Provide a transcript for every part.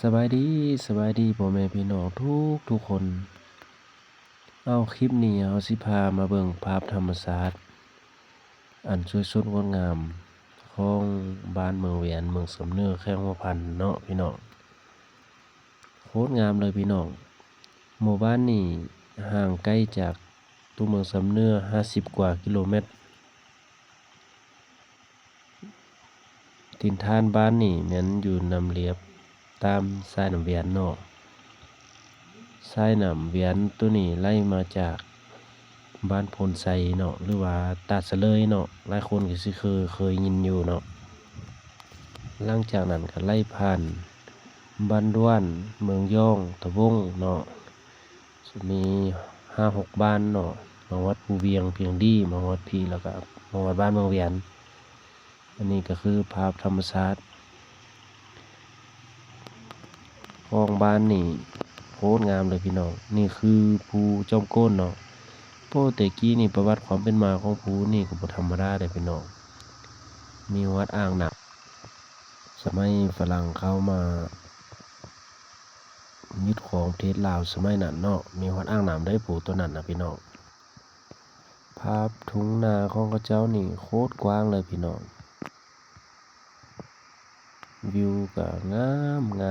ສະບາຍດີ, ສະບາຍດີພໍ່ແມ່ພີ່ນ້ອງທຸກໆຄົນ. ເອົາ ຄລິບນີ້ເຮົາຊິພາມາເບິ່ງພາບທຳມະຊາດ ອັນສວຍສົດງົດງາມຂອງບ້ານເມືອງວຽນ ເມືອງສຳເໜີ ແຂວງຫົວພັນເນາະພີ່ນ້ອງ. ໂຄດງາມເລີຍພີ່ນ້ອງ. ໝູ່ບ້ານນີ້ຫ່າງໄກຈາກຕົວເມືອງສຳເໜີຫ້າສິບກວ່າກິໂລແມັດ. ຖິ່ນຖານບ້ານນີ້ແມ່ນຢູ່ນຳລຽບຕາມສາຍນ້ຳວຽນເນາະ. ສາຍນ້ຳວຽນໂຕນີ້ໄຫຼມາຈາກບ້ານໂພນໄຊເນາະ ຫຼືວ່າຕາດສະເຫຼີຍເນາະ, ຫຼາຍຄົນກໍຊິເຄີຍ ເຄີຍຍິນຢູ່ເນາະ. ຫຼັງຈາກນັ້ນກໍໄຫຼຜ່ານບ້ານດ້ວນ, ເມືອງຢອງ, ຕະວົງເນາະ. ມີຫ້າຫົກບ້ານເນາະ, ມາຮອດພູວຽງ, ພຽງດີ, ມາຮອດພີ້ ແລ້ວກໍມາຮອດບ້ານເມືອງວຽນ. ອັນນີ້ກໍຄືພາບທຳມະຊາດຂອງບ້ານນີ້ ໂຄດງາມເລີຍພີ່ນ້ອງ. ນີ້ຄືພູຈອມໂກນເນາະ. ໂອ້ ແຕ່ກີ້ນີ້ປະຫວັດຄວາມເປັນມາຂອງພູນີ້ກໍບໍ່ທຳມະດາເດ້ພີ່ນ້ອງ, ມີຮອດອ່າງນ້ຳ. ສະໄໝຝຣັ່ງເຂົ້າມາຍຶດຄອງປະເທດລາວສະໄໝນັ້ນເນາະ, ມີຮອດອ່າງນ້ຳເດ້ ພູໂຕນັ້ນນະພີ່ນ້ອງ. ພາບທົ່ງນາຂອງເຂົາເຈົ້ານີ້ໂຄດກວ້າງເລີຍພີ່ນ້ອງ. ວິວກໍງາມໆ.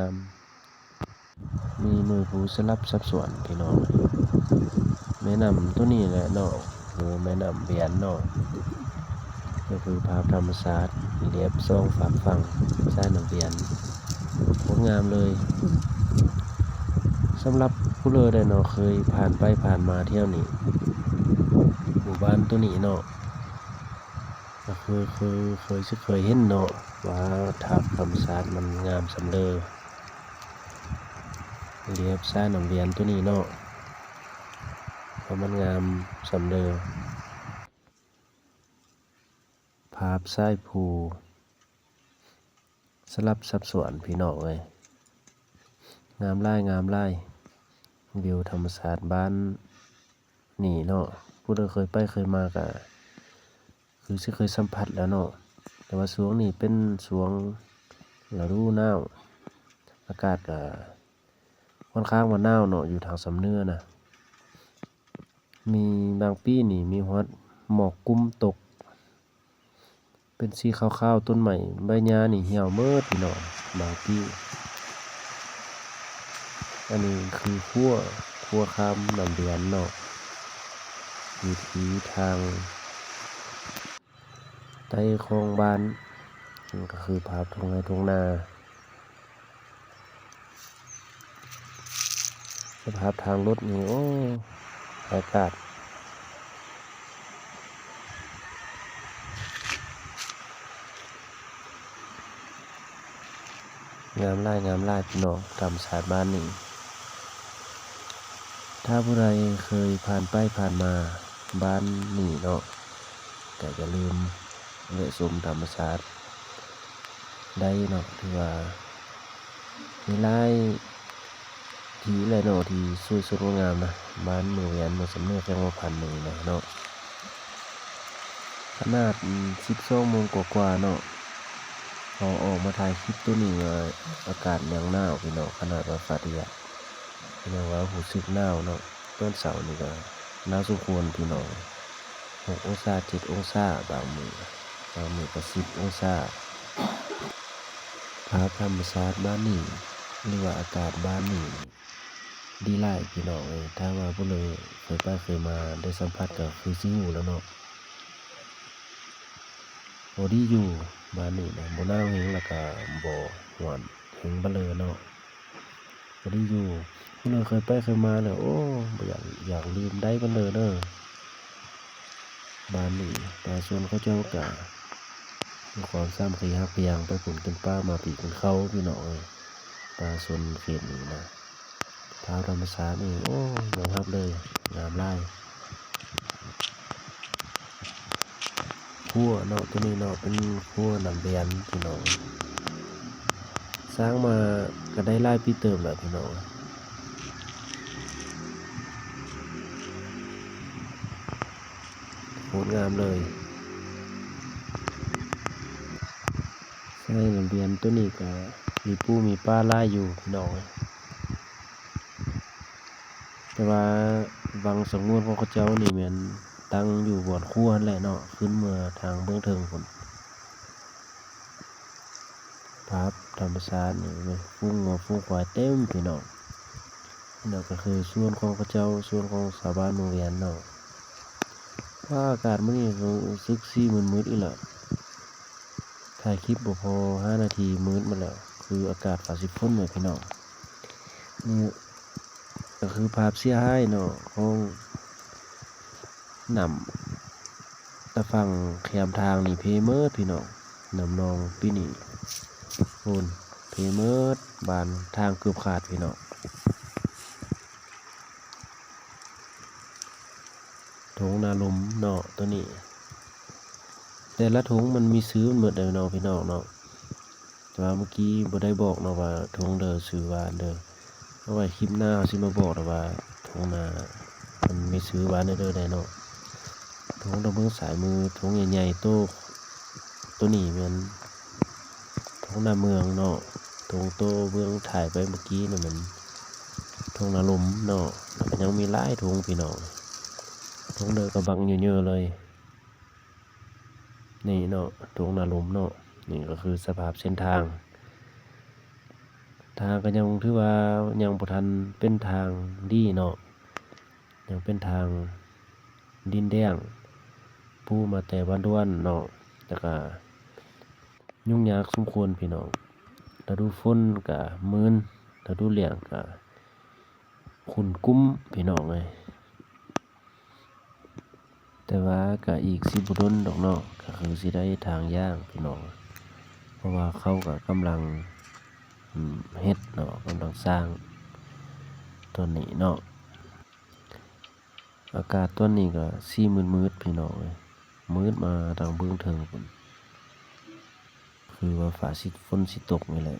ມີໜ່ວຍພູສະຫຼັບສັບສວນພີ່ນ້ອງ. ແມ່ນ້ຳໂຕນີ້ແຫຼະເນາະ ຄືແມ່ນ້ຳວຽນເນາະ. ກໍຄືພາບທຳມະຊາດລຽບສອງຟາກຝັ່ງສາຍນ້ຳວຽນ ໂຄດງາມເລີຍ. ສຳລັບຜູ້ເລີໃດເນາະ ເຄີຍຜ່ານໄປຜ່ານມາທ່ຽວນີ້ ໝູ່ບ້ານໂຕນີ້ເນາະ ກໍຄືເຄີຍ ເຄີຍຊິເຄີຍເຫັນເນາະ ວ່າພາບທຳມະຊາດມັນງາມສ່ຳເລີ. ລຽບສາຍນ້ຳວຽນໂຕນີ້ເນາະ ວ່າມັນງາມສ່ຳເລີ. ພາບສາຍພູສະຫຼັບສັບສວນພີ່ນ້ອງເອີຍ, ງາມຫຼາຍ ງາມຫຼາຍ. ວິວທຳມະຊາດບ້ານນີ້ເນາະ ຜູ້ໃດເຄີຍໄປເຄີຍມາກະ ຄືຊິເຄີຍສຳຜັດແລ້ວເນາະ. ແຕ່ວ່າຊ່ວງນີ້ເປັນຊ່ວງລະດູໜາວ ອາກາດກະຄ່ອນຂ້າງວ່າໜາວເນາະ ຢູ່ທາງສຳເໜືອນະ. ມີບາງປີນີ້ມີຮອດໝອກກຸ້ມຕົກ ເປັນສີຂາວໆ. ຕົ້ນໄມ້ໃບຫຍ້ານີ້ຫ່ຽວໝົດພີ່ນ້ອງ ບາງປີ. ອັນນີ້ຄືຂົວ ຂົວຂ້າມນ້ຳວຽນເນາະ ວິຖີທາງໃຕ້ຂອງບ້ານ. ມັນກໍຄືພາບທົ່ງໄຮ່ທົ່ງນາ. ສະພາບທາງລົດນີ້ ໂອ້ ອາກາດງາມຫຼາຍ ງາມຫຼາຍພີ່ນ້ອງ ທຳມະຊາດບ້ານນີ້. ຖ້າຜູ້ໃດເຄີຍຜ່ານໄປຜ່ານມາບ້ານນີ້ເນາະ ກໍຢ່າລືມແວະຊົມທຳມະຊາດໄດ້ເນາະ. ຖືວ່າມີຫຼາຍທີ່ແຫຼະເນາະ ທີ່ສວຍສົດງົດງາມນະ ບ້ານເມືອງວຽນ ເມືອງສຳເໜີ ແຂວງຫົວພັນນີ້ນະເນາະ. ຂະໜາດສິບສອງໂມງກວ່າໆເນາະ ເຮົາອອກມາຖ່າຍຄລິບໂຕນີ້ວ່າອາກາດຍັງໜາວພີ່ນ້ອງ ຂະໜາດວ່າຟ້າແດດ ກໍຍັງວ່າຮູ້ສຶກໜາວເນາະ. ຕອນເຊົ້ານີ້ກໍໜາວສົມຄວນພີ່ນ້ອງ ຫົກອົງສາ ເຈັດອົງສາ ບາງມື້ ບາງມື້ກໍສິບອົງສາ. ພາບທຳມະຊາດບ້ານນີ້ ຫຼືວ່າອາກາດບ້ານນີ້ ດີຫຼາຍພີ່ນ້ອງເອີຍ. ຖ້າວ່າຜູ້ໃດເຄີຍໄປເຄີຍມາໄດ້ສຳຜັດກໍຄືຊິຮູ້ແລ້ວເນາະ. ພໍດີຢູ່ບ້ານນີ້ນະ ບໍ່ໜາວແຮງ ແລ້ວກໍບໍ່ຮ້ອນແຮງປານໃດເນາະ ພໍດີຢູ່. ຜູ້ໃດເຄີຍໄປເຄີຍມາແລ້ວ ໂອ້ ບໍ່ຢາກ ຢາກລືມໄດ້ປານໃດເດີ. ບ້ານນີ້ປະຊາຊົນເຂົາເຈົ້າກະມີຄວາມສາມັກຄີຮັກພຽງ ໄປພຸ້ນກິນປາ ມາພີ້ກິນເຂົ້າ ພີ່ນ້ອງເອີຍ ປະຊາຊົນເຂດນີ້ນະ. ພາບທຳມະຊາດນີ້ ໂອ້ ຍອມຮັບເລີຍ ງາມຫຼາຍ. ຂົວເນາະ ໂຕນີ້ເນາະ ເປັນຂົວນ້ຳວຽນພີ່ນ້ອງ ສ້າງມາກໍໄດ້ຫຼາຍປີເຕີບແລ້ວພີ່ນ້ອງ ໂຄດງາມເລີຍ. ສາຍນ້ຳວຽນໂຕນີ້ກໍ ມີປູມີປາຫຼາຍຢູ່ພີ່ນ້ອງເອີຍ. ແຕ່ວ່າວັງສະຫງວນຂອງເຂົາເຈົ້ານີ້ແມ່ນຕັ້ງຢູ່ບ່ອນຂົວຫັ້ນແຫຼະເນາະ, ຂຶ້ນເມືອທາງເບື້ອງເທິງພຸ້ນ. ພາບທຳມະຊາດນີ້ແມ່ນຝູງງົວຝູງຄວາຍເຕັມພີ່ນ້ອງ. ແລ້ວກໍຄືສວນຂອງເຂົາເຈົ້າ, ສວນຂອງຊາວບ້ານເມືອງວຽນເນາະ. ວ່າອາກາດມື້ນີ້ຮູ້ສຶກຊິມືດໆອີກແລ້ວ. ຖ່າຍຄລິບບໍ່ພໍຫ້ານາທີມືດໝົດແລ້ວ, ຄືອາກາດຟ້າຊິຝົນແຫຼະພີ່ນ້ອງ. ນີ້ກໍຄືພາບເສຍຫາຍເນາະ ຂອງນ້ຳຕາຝັ່ງແຄມທາງນີ້ເພໝົດພີ່ນ້ອງ. ນ້ຳໜອງປີນີ້ໂພນເພໝົດ, ບ້ານທາງເກືອບຂາດພີ່ນ້ອງ. ທົ່ງນາລົມເນາະ ໂຕນີ້ ແຕ່ລະທົ່ງມັນມີຊື່ມັນໝົດເດ້ເນາະພີ່ນ້ອງເນາະ. ແຕ່ວ່າເມື່ອກີ້ບໍ່ໄດ້ບອກເນາະວ່າທົ່ງເດີຊື່ວ່າອັນເດີ, ເອົາໄວ້ຄລິບໜ້າເຮົາຊິມາບອກເນາະວ່າທົ່ງນາມັນມີຊື່ວ່າອັນເດີໄດ໋ເນາະ. ທົ່ງທາງເບື້ອງຊ້າຍມື ທົ່ງໃຫຍ່ໆ ໂຕ ໂຕນີ້ແມ່ນ ທົ່ງນາເມືອງເນາະ, ທົ່ງໂຕເບື້ອງຖ່າຍໄປເມື່ອກີ້ນະແມ່ນທົ່ງນາລົມເນາະ, ແລ້ວກໍຍັງມີຫຼາຍທົ່ງພີ່ນ້ອງ. ທົ່ງເດີກໍບັກເຍີະໆເລີຍ ນີ້ເນາະ, ທົ່ງນາລົມເນາະ. ນີ້ກໍຄືສະພາບເສັ້ນທາງ, ທາງກໍຍັງຖືວ່າຍັງບໍ່ທັນເປັນທາງດີເນາະ, ຍັງເປັນທາງດິນແດງ ປູມາແຕ່ບ້ານດ່ວນເນາະ, ແລ້ວກະ ຫຍຸ້ງຍາກສົມຄວນພີ່ນ້ອງ. ລະດູຝົນກະມື່ນ, ລະດູລ້ຽງກະຂຸ້ນກຸ້ມພີ່ນ້ອງເອີຍ. ແຕ່ວ່າກະອີກຊິບໍ່ດົນດອກເນາະ, ກະຄືຊິໄດ້ຖາງຢາງພີ່ນ້ອງ, ເພາະວ່າເຂົາກະກຳລັງ ເຮັດເນາະ, ກຳລັງສ້າງຕອນນີ້ເນາະ. ອາກາດຕອນນີ້ກໍຊິມືດໆ ພີ່ນ້ອງເອີຍ, ມືດມາທາງເບື້ອງເທິງພຸ້ນ, ຄືວ່າຟ້າຊິ ຝົນຊິຕົກນີ້ແຫຼະ.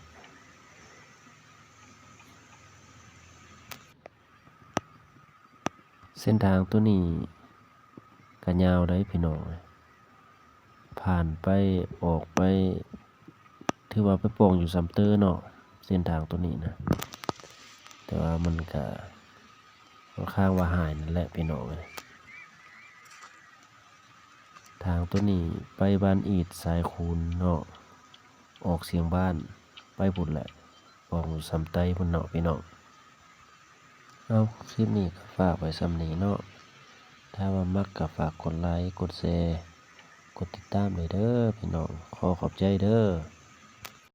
ເສັ້ນທາງໂຕນີ້ກໍຍາວໄດ໋ ພີ່ນ້ອງເອີຍ, ຜ່ານໄປ ອອກໄປ ຖືວ່າໄປປ່ອງຢູ່ຊຳເຕີເນາະ ເສັ້ນທາງໂຕນີ້ນະ, ແຕ່ວ່າມັນກະຂ້ອນຂ້າງວ່າຫາຍນັ້ນແຫຼະພີ່ນ້ອງເອີຍ. ທາງໂຕນີ້ໄປບ້ານອີດຊາຍຄູນເນາະ, ອອກສຽງບ້ານໄປພຸ້ນແຫຼະ, ປ່ອງຢູ່ຊຳໃຕ້ພຸ້ນເນາະພີ່ນ້ອງ. ເອົາ ຄລິບນີ້ກໍຝາກໄວ້ຊ່ຳນີ້ເນາະ, ຖ້າວ່າມັກກໍຝາກກົດໄລ ກົດແຊ ກົດຕິດຕາມແດ່ເດີພີ່ນ້ອງ, ຂໍຂອບໃຈເດີ.